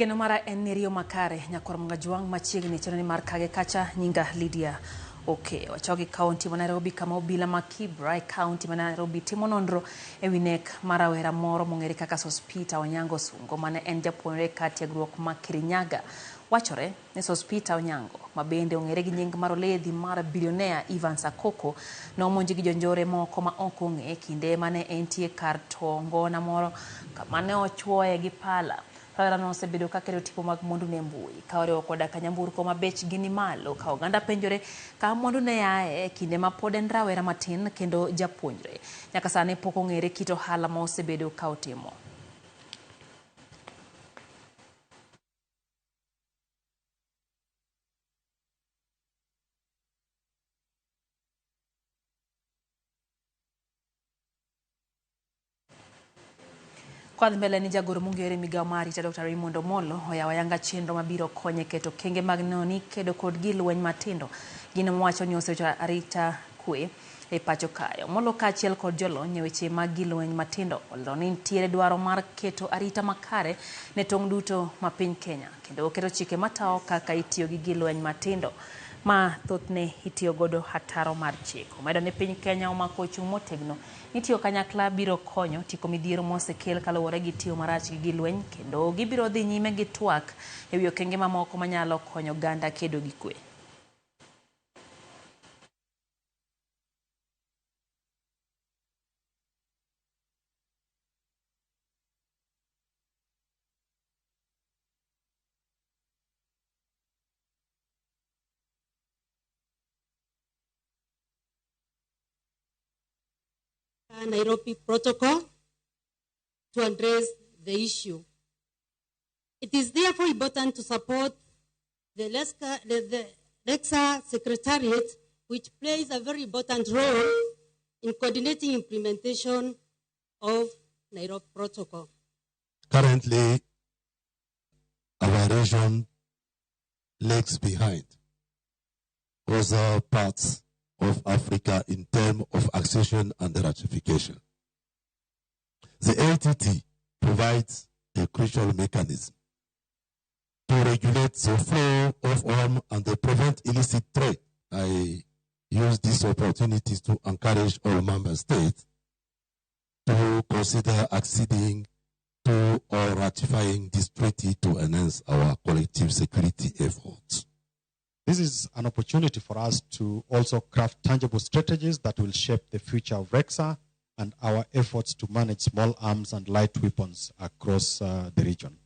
Geno mara en ni riyo makare nyakwar Mungajwang' machiegni chenro ni mar kage kacha nyinga Lydia Oke. Wachogi kaunti ma Nairobi kama obila ma Kibra e kaunti ma Nairobi timo nonro e wi nek mar rawera moro mong'ere kaka Sospeter Onyango Osungo mane en japuonjre kar tiegruok ma Kirinyaga. Wachore ni Sospeter Onyango ma bende ong'ere gi nying mar oledhi mar bilionea Evans Akoko nomonji gi jonjore moko ma ok ong'e kinde mane entie kar to ngona moro kama ne ochuoye gi pala. Rawerano osebedo ka keto tipo mag mwandune e mbui ka oriwo koda ka nyamburko ma bechgi ni malo ka oganda penjore ka mwandune aye e kinde ma pod en rawera matin kendo japuonjre. Nyaka sani pok ong'ere kit ohala ma osebedo ka otimo. Kwadhi mbele ni jagoro mong'ere migawo mar arita Dr. Raymond Omolo oyawo ayanga chenro mabiro konye keto okenge mag neno ni kedo kod gi lweny matindo. Gino mowacho ni osewacho arita kwe e pacho kae. Omolo kaachiel kod jolony e weche mag gi lweny matindo olero ni nitiere dwaro mar keto arita makare ne tong' duto ma piny Kenya kendo keto chike matayo kaka itiyo gi gi lweny matindo ma thothne itiyo godo ataro mar chik. Omedo ni piny Kenya omako chung' motegno ni tiyo kanyakla biro konyo tieko midhiero mosekel kaluwore gi tiyo marach gi gi lweny kendo gibiro dhi nyime gi twak e wi okenge mamoko manyalo konyo oganda kedo gi kwe. Nairobi Protocol to address the issue. It is therefore important to support the RECSA Secretariat, which plays a very important role in coordinating implementation of Nairobi Protocol. Currently, our region lags behind other parts of Africa in terms of accession and ratification. The ATT provides a crucial mechanism to regulate the flow of arms and to prevent illicit trade. I use this opportunity to encourage all member states to consider acceding to or ratifying this treaty to enhance our collective security efforts. This is an opportunity for us to also craft tangible strategies that will shape the future of RECSA and our efforts to manage small arms and light weapons across the region.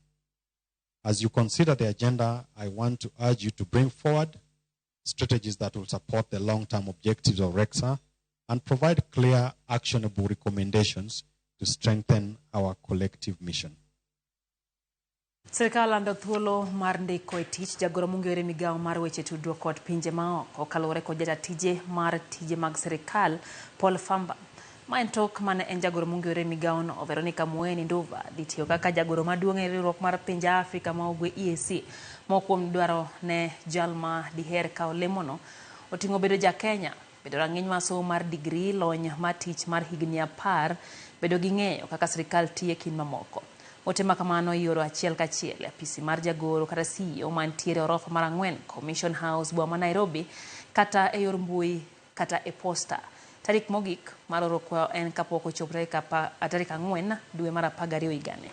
As you consider the agenda, I want to urge you to bring forward strategies that will support the long-term objectives of RECSA and provide clear, actionable recommendations to strengthen our collective mission. Sirkal lando thuolo mar ndiko e tich jagoro mong'ere migawo mar weche tudruok kod pinje maoko kaluwore kod jata tije mar tije mag sirikal Paul Famba. Ma en tok mane en jagoro mong'ere migawono Veronica Mueni Nduva dhi tiyo kaka jagoro maduong' e riwruok mar pinje Afrika ma Ugwe EAC. Moko kuom dwaro ne jal ma diher kawo lemono oting'o bedo ja Kenya, bedo rang'iny mar somo mar digri, lony mar tich mar higni 10, bedo gi ng'eyo kaka sirikal tiyo e kind mamoko. Ote ma kamano ioro achiel kachiel e apisi mar jagoro kata CEO mantiere orofa mar 4 Commission House boma ma Nairobi kata e yor mbui kata e posta. Tarik mogik mar oro kwayo en kapok ochopo tarik 4 dwe mar 12 higani.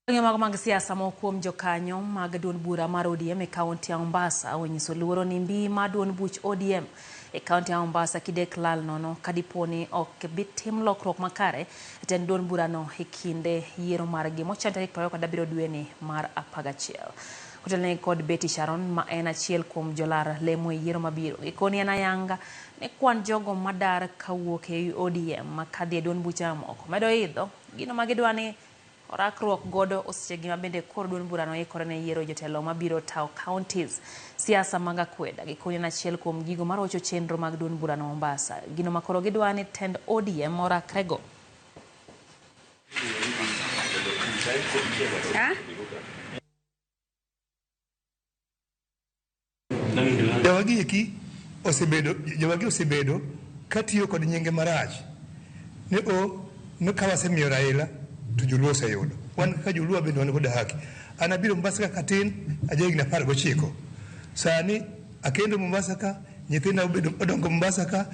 Mago mag siasa moko kuom jokanyo mag duond bura mar ODM e kaunti ya Mombasa onyiso luoro ni mbi mar duond buch ODM e kaunti ya Mombasa kidek lal nono kadipo ni ok bi tim lokruok makare e tend duond burano e kinde yiero margi mochan tarik 27 dweni mar 11. Otelne kod Betty Sharon ma en achiel kuom jolar lemo e yiero mabiro. Gikoni en ayanga ne kwan jogo madar kawuok e ODM kadhi e duond buche mamoko medo idho gino ma gidwa ni orakruok godo osechegi ma bende koro duond burano ikore ne yiero jotelo mabiro tayo counties. Siasa mag akweda gikoni en achiel kuom gigo marocho chenro mag duond burano Mombasa. Gino ma koro gidwa ni tend ODM orakrego. Dawagi eki Osebedo jowagi osebedo katiyo kod nyinge marach ni o ni ka wasemiyo Raila to joluo oseyudo. Wan kaka joluo bende wan kod haki. An abiro Mombasa ka katin, aja higni 19. Sani akendo Mombasa ka, nyithinda obedo odongo Mombasa ka,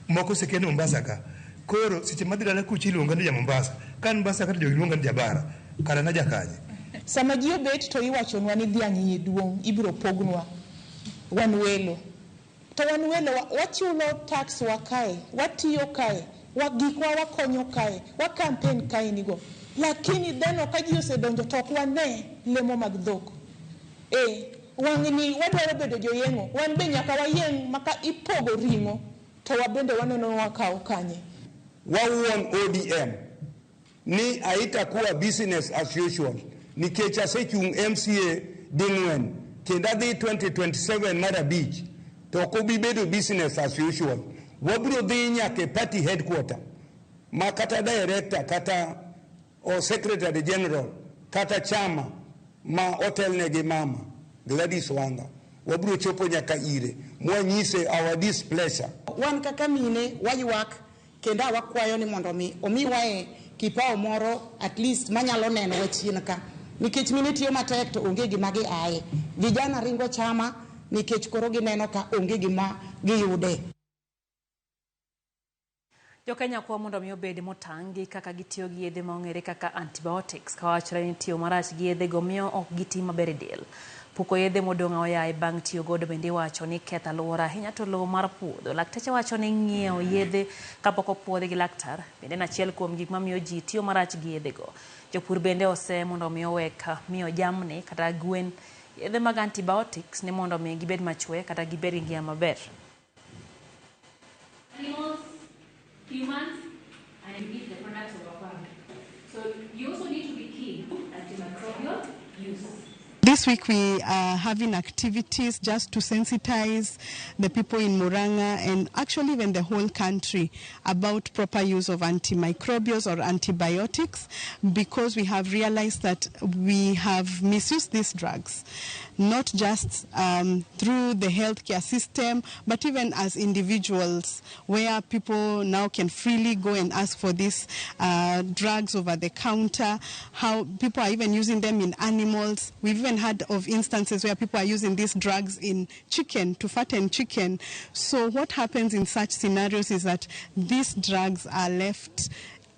moko osekendo Mombasa ka. Koro seche madhi dala kucha iluonga ni ja Mombasa. Ka an Mombasa ka to jogi luonga ni jabara. Kara na jakanye. Sama ji obet to iwachonwa ni dhiang' iye duong' ibiro pognwa. Wan welo. To wan welo wachulo tax wa kae, watiyo kae, gikwa wakonyo kae, wa campaign kae nigo. Lakini dhano ka ji osedonjo to ok wane lemo mag dhok. Wang'ni wadwaro bedo joyeng'o, wan be nyaka wayieng' maka ipogo ring'o to wabende waneno wakawo kanye. Wawuon ODM ni haitakuwa business as usual nikech asechung' MCA ding'wen kendo adhi 2027 mar abich to ok obi bedo business as usual. Wabiro dhi nyaka e party headquarter ma kata director kata o secretary general kata chama ma otelne gi mama Gladys Wanga wabiro chopo nyaka ire mwanyise our displeasure. Wan kaka mine waywak kendo wakwayo ni mondo mi omiwae kipawa moro at least manyalo neno wa chien ka, nikech mine tiyo matek to onge gima giaye. Vijana ringo chama nikech koro gineno ka onge gima giyude. Jokenya kwa mondo mi obed motang' gi kaka gitiyo gi yedhe ma ong'ere kaka antibiotics ka wachore ni tiyo marach gi yedhe go miyo ok giti maber e del. Puko yedhe modong' aoyaye bang' tiyo godo bende iwacho ni ketho alwora ahinya to lowo mar puodho. Lakteche wacho ni ng'iewo yedhe kapok opuodhi gi laktar bende en achiel kuom gik mamiyo ji tiyo marach gi yedhe go. Jopur bende ose mondo mi owek miyo jamni kata gwen yedhe mag antibiotics ni mondo mi gibed machwe kata gibed gi ngima maber. Animals, humans, and you eat the products of our farm. So you also need to be keen antimicrobial use. This week we are having activities just to sensitize the people in Murang'a and actually even the whole country about proper use of antimicrobials or antibiotics, because we have realized that we have misused these drugs, not just through the healthcare system, but even as individuals, where people now can freely go and ask for these drugs over the counter, how people are even using them in animals. We've even heard of instances where people are using these drugs in chicken, to fatten chicken. So what happens in such scenarios is that these drugs are left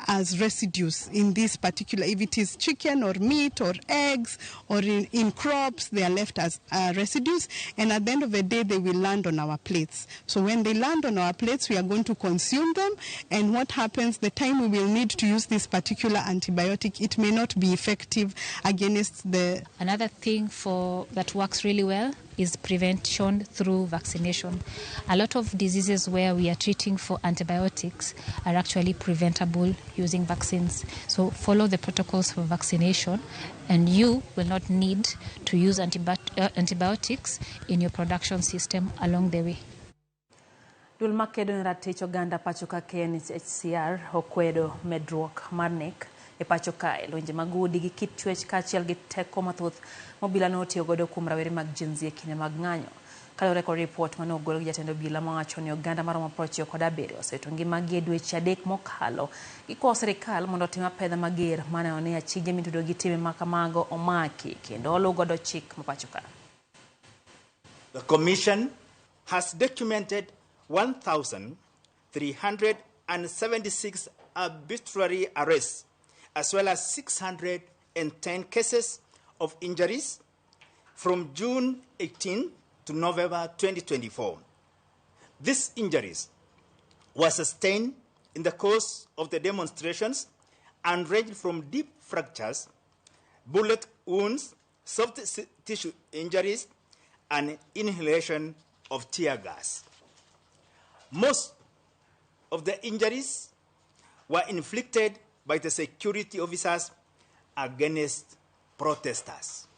as residues in this particular, if it is chicken or meat or eggs or in crops, they are left as residues, and at the end of the day they will land on our plates. So when they land on our plates, we are going to consume them, and what happens, the time we will need to use this particular antibiotic, it may not be effective against the... Another thing for that works really well is prevention through vaccination. A lot of diseases where we are treating for antibiotics are actually preventable using vaccines. So follow the protocols for vaccination and you will not need to use antibiotics in your production system along the way. Duol makedo ne ratich oganda pacho ka KNHCR okwedo medruok mar nek e pacho kae, lwenje mag udi gi kit chwech kaachiel gi teko mathoth ma obila notiyo godo kuom rawere mag Gen Z e kinde mag ng'anyo. Kaluwore kod ripot mane ogol gi jatend obila mawacho ni oganda maromo 97 osewito ngimagi e dweche 3 mokalo. Gikwayo sirikal mondo otim apedha mager mar neno ni achije mitudo gi timbe makamago omaki kendo oluw godo chik ma pacho ka. The Commission has documented 1,376 arbitrary arrests, as well as 610 cases of injuries from June 18 to November 2024. These injuries were sustained in the course of the demonstrations and ranged from deep fractures, bullet wounds, soft tissue injuries, and inhalation of tear gas. Most of the injuries were inflicted by the security officers against protesters.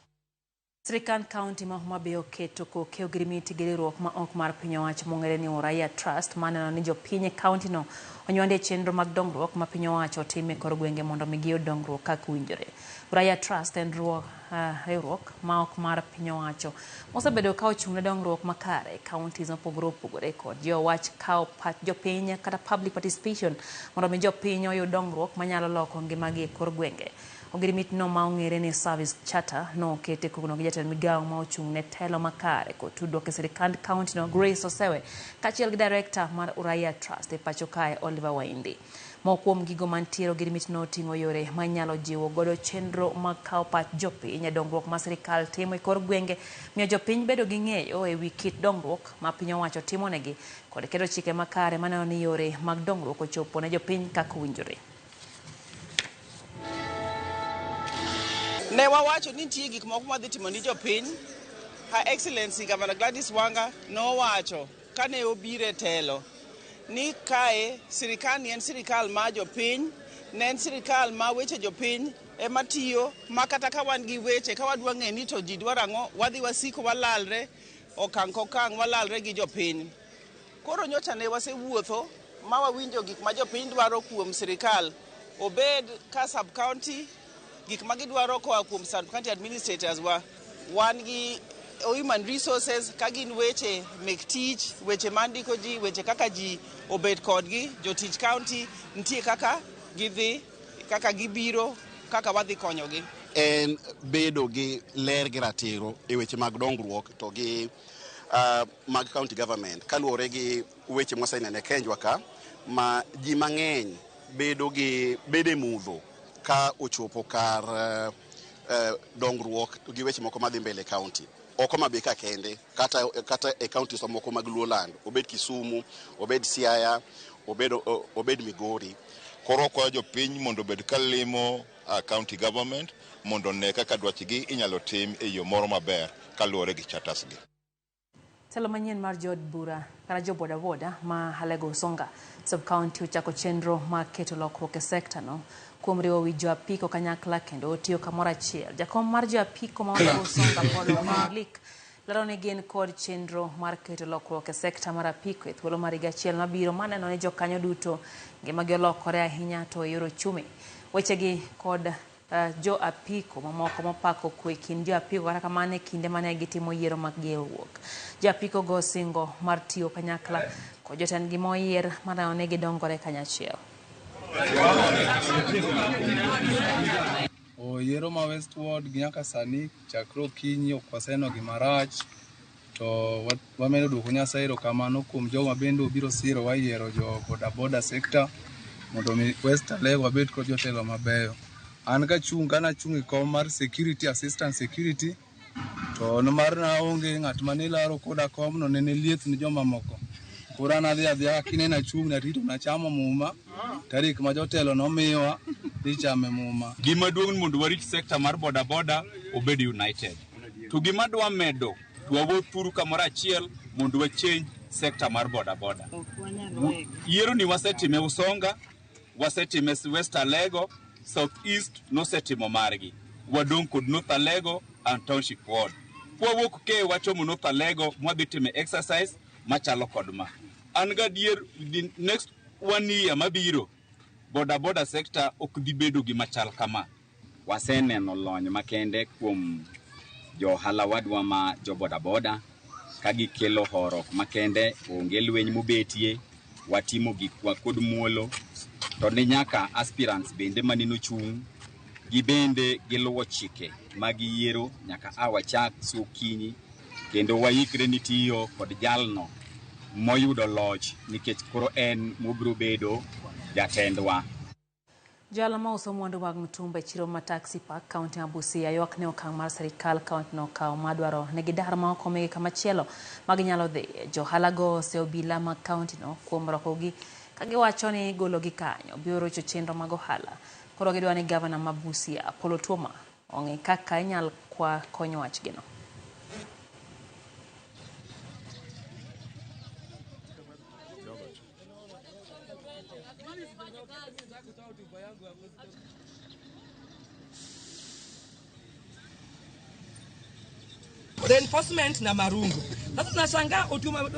Sirikand kaunti ma Homa Bay oketo koke ogirimiti gi riwruok ma ok mar piny owacho mong'ere ni Uraia Trust maneno ni jopiny e kaunti no onywande e chenro mag dongruok ma piny owacho timo e kor gwenge mondo mi giyud dongruok kaka owinjore. Uraia Trust en riwruok ma ok mar piny owacho mosebedo ka ochung' ne dongruok makare e counties mopogore opogore kod jiwo wach kawo pach jopiny kata public participation mondo mi jopiny oyud dongruok manyalo loko ngimagi e kor gwenge. Ogirimiti no ma ong'ere ni Service Charter no okete kogno gi jatend migawo ma ochung' ne telo makare kod tudruok e sirikand kaunti no Grace Osewe kaachiel gi director mar Uraia Trust e pacho kae Oliver Waindi. Moko kuom gigo mantiere ogirimiti no oting'o yore manyalo jiwo godo chenro mag kawo pach jopiny e dongruok ma sirikal timo e kor gwenge, miyo jopiny bedo gi ng'eyo e wi kit dongruok ma piny owacho timonegi kod keto chike makare maneno ni yore mag dongruok ochopo ne jopiny kaka owinjore. Ne wawacho ni nitie gik moko mwadhi timo ni jopiny. Her Excellency Governor Gladys Wanga nowacho kane obiro e telo ni kae sirikal ni en sirikal ma jopiny, ne en sirikal ma weche jopiny ema tiyo, ma kata ka wan gi weche ka wadwa ng'e ni to ji dwaro ang'o, wadhi wasiko walalre okang' kokang' walalre gi jopiny. Koro nyocha ne wasewuotho ma wawinjo gik ma jopiny dwaro kuom sirikal, obed ka sub county, gik ma gidwaro koa kuom sub county administrators wa, wan gi human resources ka gin weche mek tich, weche mandiko ji, weche kaka ji obet kodgi, jotich county nitie kaka gidhi, kaka gibiro, kaka wadhi konyogi. En bedo gi ler gi ratiro e weche mag dongruok to gi mag county government kaluwore gi weche mwaseneno e Kenjwa ka ma ji mang'eny bedo e mudho ka ochopo kar dongruok gi weche moko madhi mbele e county. Ok Homa Bay ka kende, kata e counties moko mag Luoland, obed Kisumu, obed Siaya, obed Migori. Koro kwayo jopiny mondo obed ka limo county government mondo one kaka dwachgi inyalo tim e yo moro maber kaluwore gi charters gi. Telo manyien mar jood bura kata jo bodaboda ma Alego Usonga sub-county ochako chenro mar keto lokruok e sekta no kuom riwo wi jo apiko kanyakla kendo tiyo kamoro achiel. Jakom mar jo apiko ma Alego Usonga Paul Olik lero ni gin kod chenro mar keto lokruok e sekta mar apiko e thuolo mar higa achiel mabiro maneno ni jokanyo duto ngimagi olokore ahinya to e yor ochumi. Wechegi kod jo apiko mamoko mopako kwe kind jo apiko kata kamano e kinde mane gitimo yiero mag riwruok. Jo apiko go singo mar tiyo kanyakla kod jotendgi moyier maneno ni gidongore kanyachiel. Yiero ma West Ward nyaka sani chakre okinyi ok waseneno gima rach, to wamedo duoko Nyasaye erokamano kuom jogo mabende obiro sirowa yiero jo bodaboda sector mondo mi West Alego wabed kod jotelo mabeyo. An kachung' kanachung' e kom mar security assistant security to mar naonge ng'at mane laro koda komno nene lieth ni jomamoko. Koro an adhi adhiya kineno achung' narito nachamo muma tarik ma jotelo nomiwa dhi chame muma. Gima duong' ni mondo warit sekta mar bodaboda obed united. To gima dwa medo, wawuothuru kamoro achiel mondo wachange sekta mar bodaboda. Yiero ni wasetime Usonga, wasetime West Alego, South East nosetimo margi. Wadong' kod North Alego and Township Ward. Kwawuok ke wachomo North Alego mwadhi time exercise machalo kod ma. An gadier the next 1 year mabiro bodaboda sector ok dhi bedo gima chal kama. Waseneno lony makende kuom johala wadwa ma jo bodaboda ka gikelo horok makende, onge lweny mobetie, watimo gikwa kod muolo. To ni nyaka aspirants bende maneno chung' gibende giluwo chike mag yiero nyaka a wachak okinyi kendo waikre ni tiyo kod jalno moyudo loch nikech koro en mobiro bedo jatendwa. Jalo mauso mwandu mag mtumba e chiro ma Taxi Park kaunti ma Busia ywak ne okang' mar sirikal kaunti no okawo madwaro ne gidar ma ok omigi kamachielo ma ginyalo dhiye. Johala go oseobila mag kaunti no kuom rokogi ka giwacho ni gologi kanyo biro rocho chenro mag ohala. Koro gidwa ni gavana ma Busia Apollo Tuoma ong'e kaka inyal kwa kony wachgino. Reinforcement na marungu. Sasa tunashangaa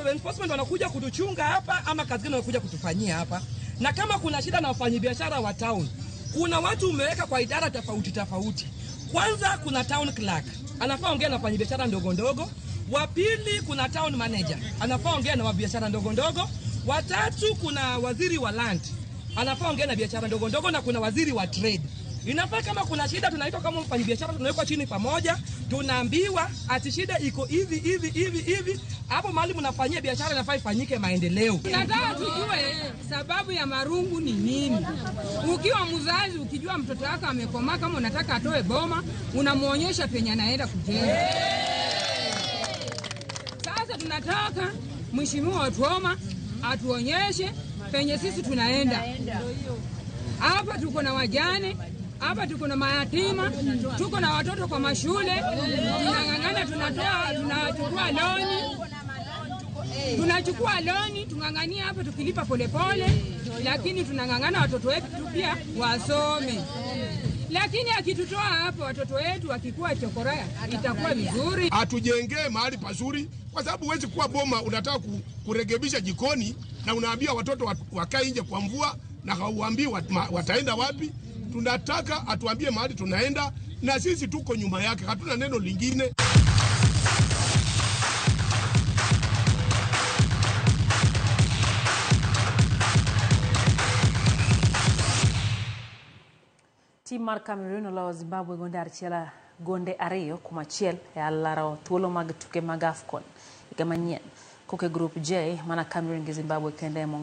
reinforcement wanakuja kutuchunga hapa ama kazi gani wanakuja kutufanyia hapa? Na kama kuna shida na wafanyabiashara wa town, kuna watu umeweka kwa idara tofauti tofauti. Kwanza kuna town clerk, anafaa ongea na wafanyabiashara ndogo ndogo. Wa pili kuna town manager, anafaa ongea na wabiashara ndogo ndogo. Watatu kuna waziri wa land, anafaa ongea na biashara ndogo ndogo, na kuna waziri wa trade. Inafaa kama kuna shida tunaitwa kama mfanyabiashara, tunawekwa chini pamoja, tunaambiwa ati shida iko hivi hivi hivi hivi, hapo mahali mnafanyia biashara inafaa ifanyike maendeleo. Nataka tujue sababu ya marungu ni nini. Ukiwa mzazi, ukijua mtoto wako amekomaa, kama unataka atoe boma, unamuonyesha penye anaenda kujenga. Sasa tunataka Mheshimiwa Otuoma atuonyeshe penye sisi tunaenda. Hapa tuko na wajane, hapa tuko na mayatima, tuko na watoto kwa mashule, tunang'ang'ana, tunachukua loni. Tunachukua loni, tung'ang'ania hapa tukilipa polepole, lakini tunang'ang'ana watoto wetu pia wasome. Lakini akitutoa hapo watoto wetu wakikuwa chokoraya itakuwa vizuri. Atujengee mahali pazuri, kwa sababu huwezi kuwa boma unataka kurekebisha jikoni na unaambia watoto wakae nje kwa mvua na hauambii wataenda wapi. Tunataka atuambie mahali tunaenda, na sisi tuko nyuma yake, hatuna neno lingine. Tim mar Cameroon oloyo Zimbabwe gonde 2-1 e alaro thuolo mag tuke mag AFCON higa manyien. Koke grup J mana Cameroon gi Zimbabwe kende ema